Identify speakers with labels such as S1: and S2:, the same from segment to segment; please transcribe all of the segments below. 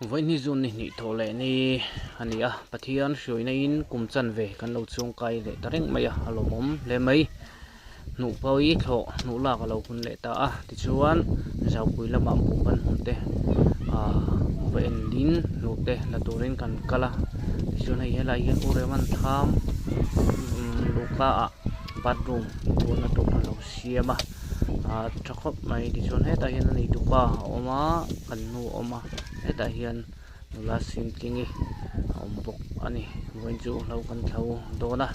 S1: Vawihni zun ni hnih thawh leh ni a ni a, Pathian hruaina in kum chanve kan lo chhungkai leh ta reng mai a, a lawmawm hle mai. Hnuh pawi thlawh hnuh lak a lo hun leh ta a, tichuan Zaupui lamah buhban hmun te ah va en in hnuh te la turin kan kal a, tichuan hei helai hian U Reman thlam luhka ah bathroom inbualna tur a lo siam a, ah tha khawp mai tichuan hetah hian a neitupa a awm a kan nu a awm a hetah hian nula Simtlingi a awm bawk a ni vawiin chu hlo kan thlo dawn a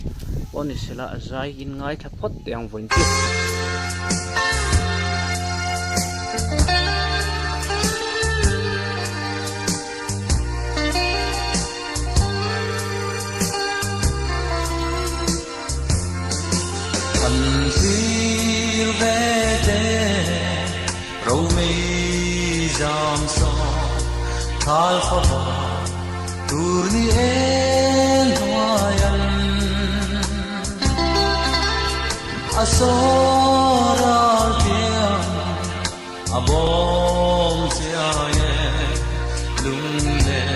S1: pawh ni sela a zai in ngaithla phawt teh ang vawiin chu.
S2: An thlir ve te romei zam sawn thal fapa tur ni eng hnuaian a saw ral tiang a bawm chiai e lung leh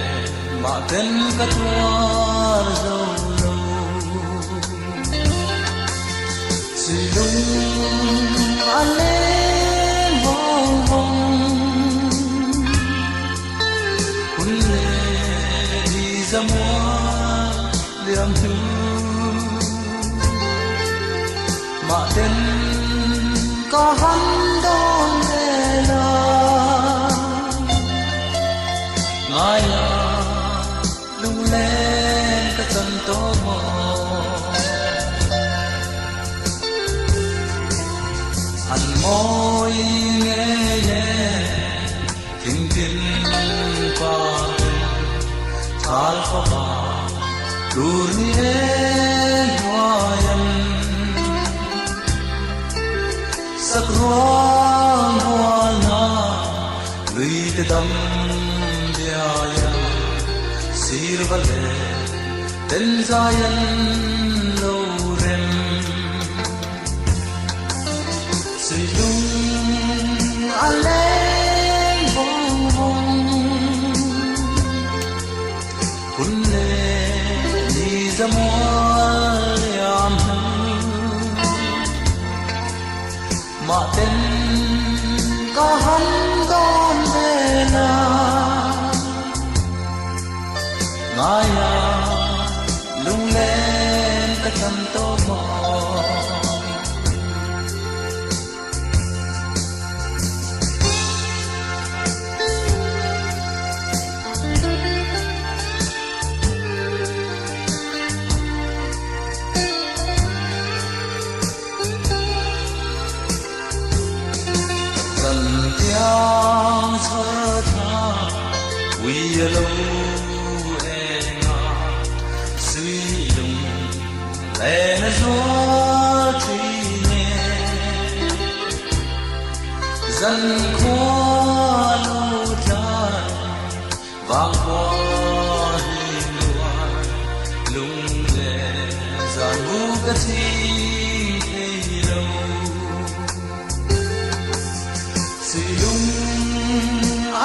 S2: mah ten ka tuar zo lo. Sui lung a leng vawng vawng hun leh ni zamual liam hnu mah ten ka han dawn ve la ngai la lunglen ka chan tawh maw an mawi ngei e thingtin pa thal fapa tur ni e hnuaian sakruang hualna lui te dam biaia sirva leh ten zai an lo rem. Sui lung a leng vawng vawng hun leh ni zamual liam hnu mah ten ka han dawn ve la ngai la lunglen ka chan tawh maw. Zantiang chhar tha ui a lo eng a, sui lung len a zual thin e. Zan khua lo tlai vang khua hlim rual lung leh zan hu ka chhing thei lo. Sui lung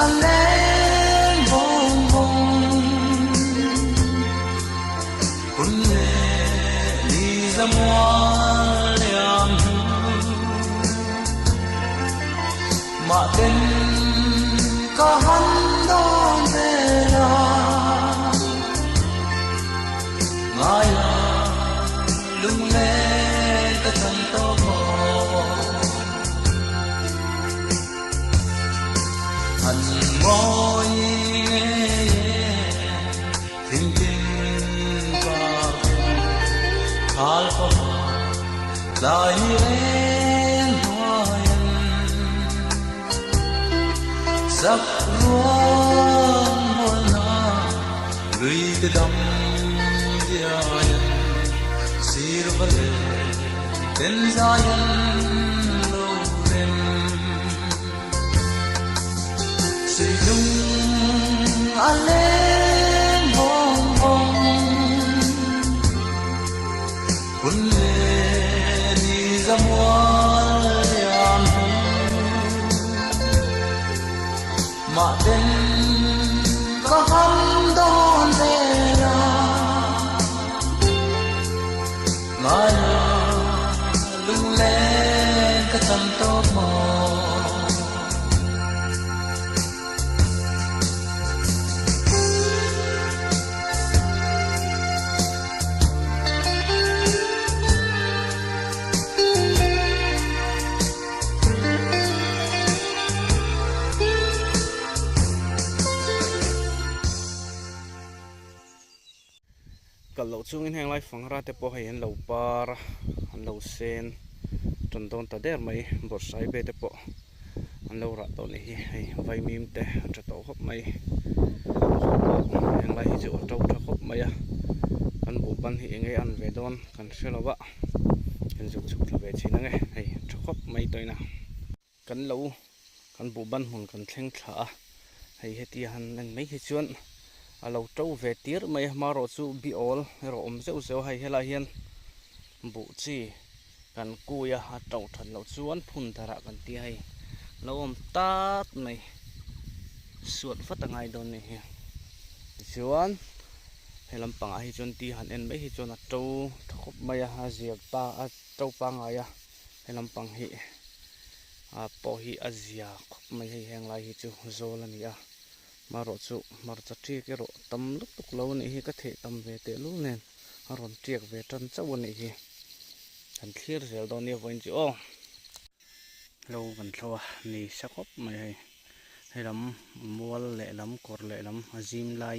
S2: a leng vawng vawng hun leh ni zamual liam hnu mah ten ka han dawn ve la ngai la lunglen ka chan tawh maw an mawi ngei e thingtin par thal fa tlai ni eng hnuaian sak ruang mualna lui te dam diaian sir va leh ten zaian lo rem sui lung a leng vawng vawng hun leh ni zamual liam hnu mah ten.
S1: kalh loh chungin heng lai fanghra te pawh hei an lo par a an lo sen tan dawn ta der mai bawrhsaibe te pawh an lo rah tawh nih hi hei vaimim te a tha tawh khawp mai pawh heng lai hi chu a to tha khawp mai a kan buh ban hi eng nge a an ve dawn kan hre lo a kan zuk chhuk thla ve thin ang e hei a tha khawp mai tawhin a. Kan lo kan buh ban hmun kan thleng thla a hei hetia han en mai hi chuan a lo to ve tir mai a hmarawh chu bi awl erawh awm zeuh zeuh a hei helaiah hian buh chi kan kui a a to that loh chuan phun darah kan ti a hei lo awm tat mai suat vat a ngai dawn a nih hi tichuan he lampangah hi chuan ti han en mai hi chuan a to tha khawp mai a a zia pa a to pangngai a. He lampang hi ah pawh hi a zia khawp mai hei heng lai hi chu zawl a ni a marawh chu hmarcha tiak erawh tam lutuk lo a nih hi ka theh tam ve tehlul nen a rawn tiak ve tan chauh a nih hi kan thlir zel dawn nia vawiin chu aw lo kan thlo a ni sa khawp mai hei he lam mual lehlam kawr lehlam a zim lai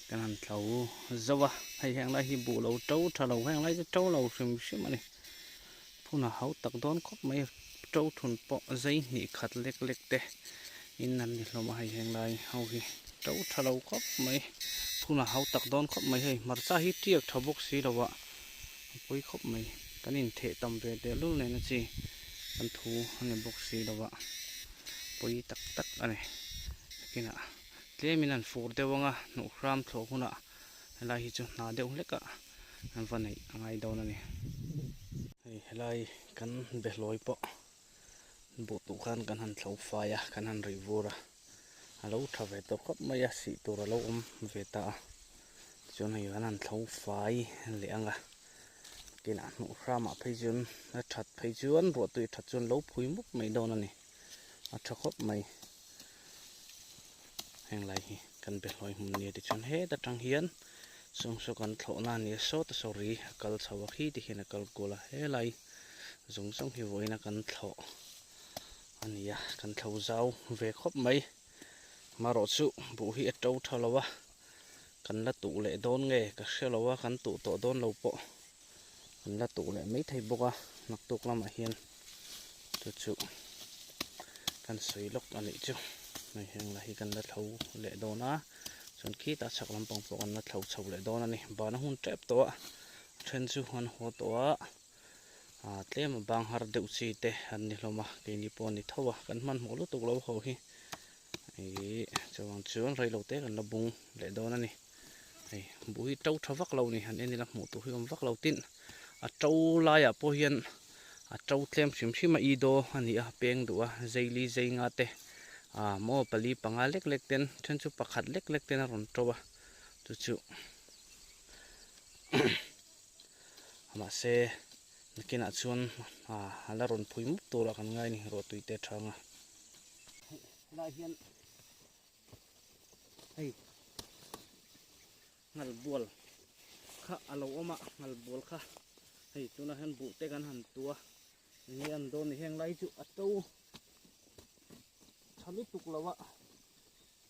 S1: kan han thlo zauh a hei heng lai hi buh lo to tha lo heng lai chu to lo hrim hrim a ni. Phun a hau tak dawn khawp mai to thun pawh zai hnih khat lek lek te in an ni hlawm a hei heng lai ho hi to tha lo khawp mai phun a hau tak dawn khawp mai hei hmarcha hi tiak tha bawk si lo a a pawi khawp mai kan intheh tam ve tehlul nen a chi kan thu a ni bawk si lo a pawi tak tak a ni nakinah tlemin an fur deuh ang a hnuh hram thlawh hunah helai hi chu hna deuh hlek a. An va neih a ngai dawn a ni. Hei helai kan behlawi pawh buh tuh khan kan han thlo fai a, kan han rih vur a, a lo tha ve tawh khawp mai a, sih tur a lo awm ve ta a, tichuan hei kan han thlo fai leh ang a, kinah hnuh hramah phei chuan a that phei chuan ruahtui that chuan lo phui mup mai dawn a ni, a tha khawp mai. Heng lai hi kan behlawi hmun nia tichuan heta tang hian chung saw kan thlawhna a nia sawta saw ri a kal chho a khi tikhian a kal kual a helai zawng zawng hi vawiin a kan thlawh a ni a kan thlo zau ve khawp mai marawh chu buh hi a to tha lo a kan la tuh leh dawn nge ka hre lo a kan tuh tawh dawn lo pawh kan la tuh leh mai thei bawk a naktuk lamah hian chu chu kan sawi lawk a nih chu hei heng lah hi kan la thlo leh dawn a chuan khitah chhak lampang pawh kan la thlo chho leh dawn a ni bana hun tep tawh a a then chu an haw tawh a ah tlem a bang har deuh chi te an ni hlawm a keini pawh a ni tho a kan hmanhmawh lutuk lo ho hi ihh chuvang chuan reilote kan la bung leh dawn a ni. Hei buh hi to tha vak lo ni han en ila hmuh tur hi awm vak lo tin a to laiah pawh hian a to tlem hrim hrim a i daw a ni a peng duh a zeili zei nga te ah maw pali panga lek lek ten then chu pakhat lek lek ten a rawn to a chu chu mahse nakinah chuan ah a la rawn phui mup turah kan ngai a ni rawhtui te a thang a. Helaiah hian. Hei ngal bual kha a lo awm a ngal bual kha hei tunah hian buh te kan han tu a enge an dawn ni heng lai chu a to tha lutuk lo a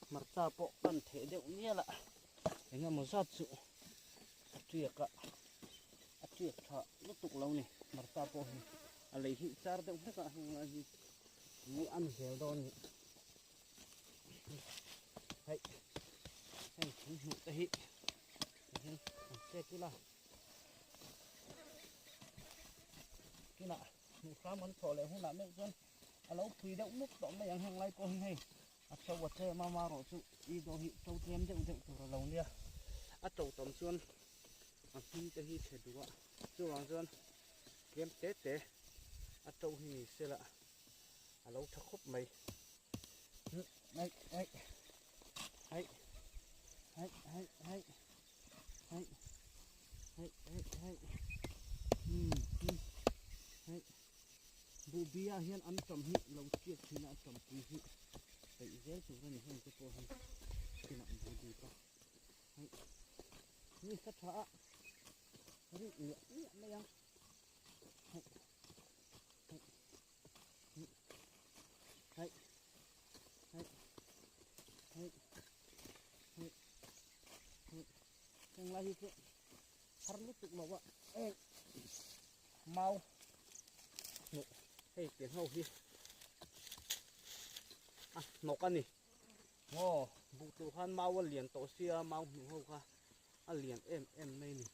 S1: hmarcha pawh kan theh deuh mial a eng emaw zat chu a tiak a a tiak tha lutuk lo ni hmarcha pawh hi a lei hi char deuh hlek a heng lai hi enge an zel dawn ni. Hei heng thing hnuh te hi tihian an chet ila kinah hnuh hram an thawh leh hunah meuh chuan a lo phui deuh mup tawh mai ang heng lai pawh hi hei a to a tlem a marawh chu i daw hi to tlem deuh deuh tur a lo nia a to tam chuan a hming te hi chhe duh a chuvang chuan tlem te te a to hi ni sela. A lo tha khawp mai hei hei hei hei hei hei hei hei hei hei hei buh bia hian an tam hi lo chiat thin a a tam pui hi peih zel tur a ni heng te pawh hi kinah buh dip a hei ni sa tha a rik miah miah mai ang hei. Hei hei hei hei hei heng lai hi chu. Har lutuk lo a eng mau hnuh hei tiang ho hi a hnawk a ni maw buh tur khan mau a lian tawh sia mau hnuh ho kha a lian em em mai a ni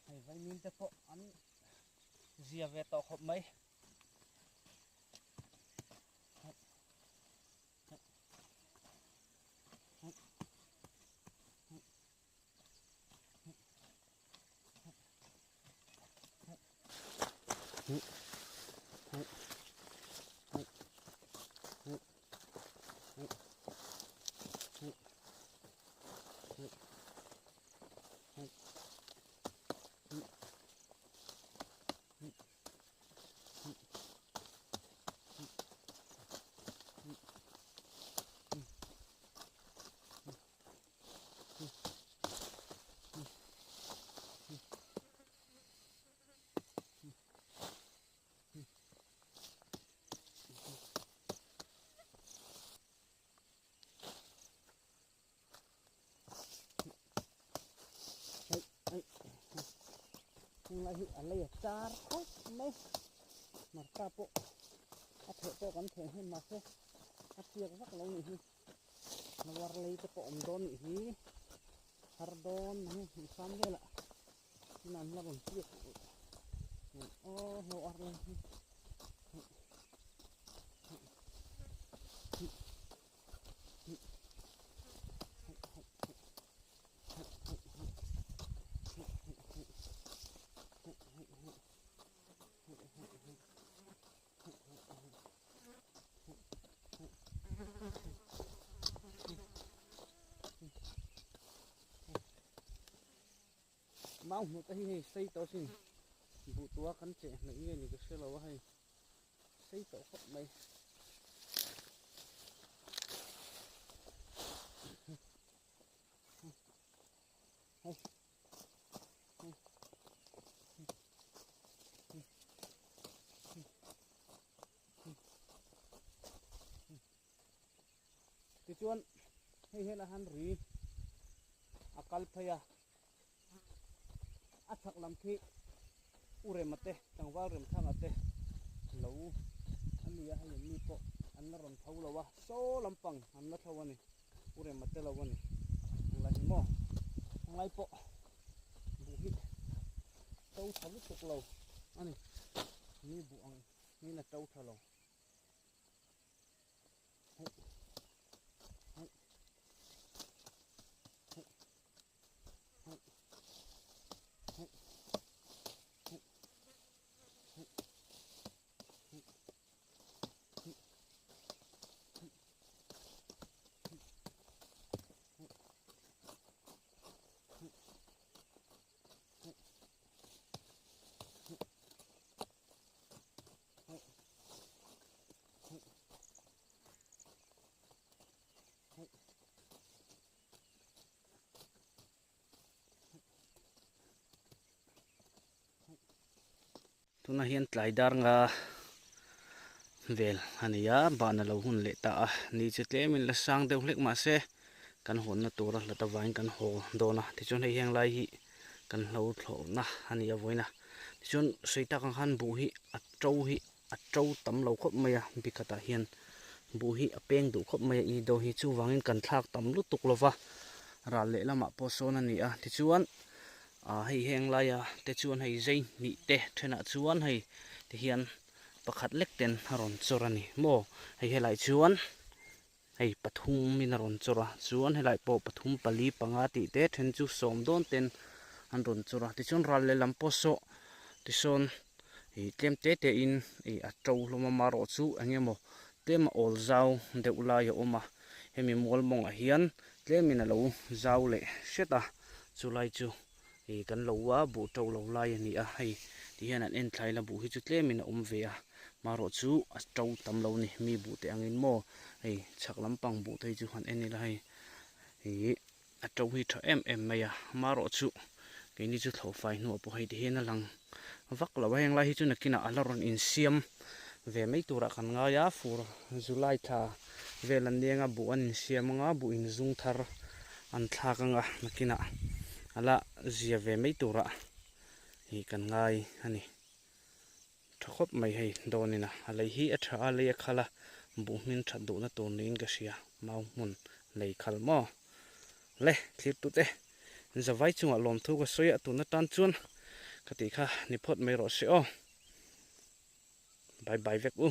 S1: hei vaimim te pawh an zia ve tawh khawp mai. Heng lai hi a lei a char khawp mai marka pawh a theh pawh kan theh hnem mahse a chiak vak lo nih hi nawar lei te pawh awm dawn nih hi har dawn mai hmuhsam velah tunah an la rawn chiak aw nawar lei hi. Mau hmuh te hi hei sei tawh sin buh tua kan cheh hnaih nge ni ka hre lo a hei sei tawh khawp mai. Tichuan hei helai han ri a kal phei a a chhak lam khi u rema te tlangval rem thanga te lo a ni a hei an ni pawh an la rawn tho lo a saw lampang an la tho a ni. U rem a tel lo a ni. Englai hi maw? Englai pawh buh hi to tha lutuk lo a ni. Mi buh ang hian a to tha lo. Hei hei hei hei hei hei hei hei. Tunah hian tlai dar nga vel a ni a ban a lo hun leh ta a ni chu tlemin la sang deuh hlek mahse kan hawnna tura hlat avangin kan haw dawn a tichuan hei heng lai hi kan hlo thlawhna a ni a vawiin a tichuan sawi tak ang khan buh hi a to hi a to tam lo khawp mai a bikhatah hian buh hi a peng duh khawp mai a i dawn hi chuvangin kan thlak tam lutuk lova ral lehlamah pawh sawn a ni a tichuan. Ah hei heng laia te chuan hei zai hnih te thenah chuan hei ti hian pakhat lek ten a rawn chawr a ni maw hei helai chuan hei pathum in a rawn chawr a chuan helai pawh pathum pali panga tih te then chu sawm dawn ten an rawn chawr a tichuan ral lehlam pawh saw tisawn ih tlem te te in ih a to hlawm a marawh chu eng emaw tlem a awl zau deuh lai a awm a hemi mual mawngah hian tlemin a lo zau leh hret a. Chu lai chu ih kan lo a buh to lo lai a ni a hei ti hian an en thlai la buh hi chu tlemin a awm ve a marawh chu a to tam lo a ni mi buh te angin maw hei chhak lampang buh te hi chu han en ila hei ih a to hi tha em em mai a marawh chu keini chu thlawhfai hnuah pawh hei ti hian a lang vak lo a heng lai hi chu nakinah a la rawn insiam ve mai turah kan ngai a fur July thla vel an ni anga buh an insiam anga buh inzung thar. an thlak anga nakinah a la zia ve mai turah ih kan ngai a ni. Tha khawp mai hei dawnin a a lei hi a tha a lei a khal a buh hmin that duhna tur niin ka hria mau hmun lei khal maw le thlir tute zavai chungah lawmthu ka sawi a tun atan chuan ka tih kha ni phawt mai rawh se aw bye bye vek u.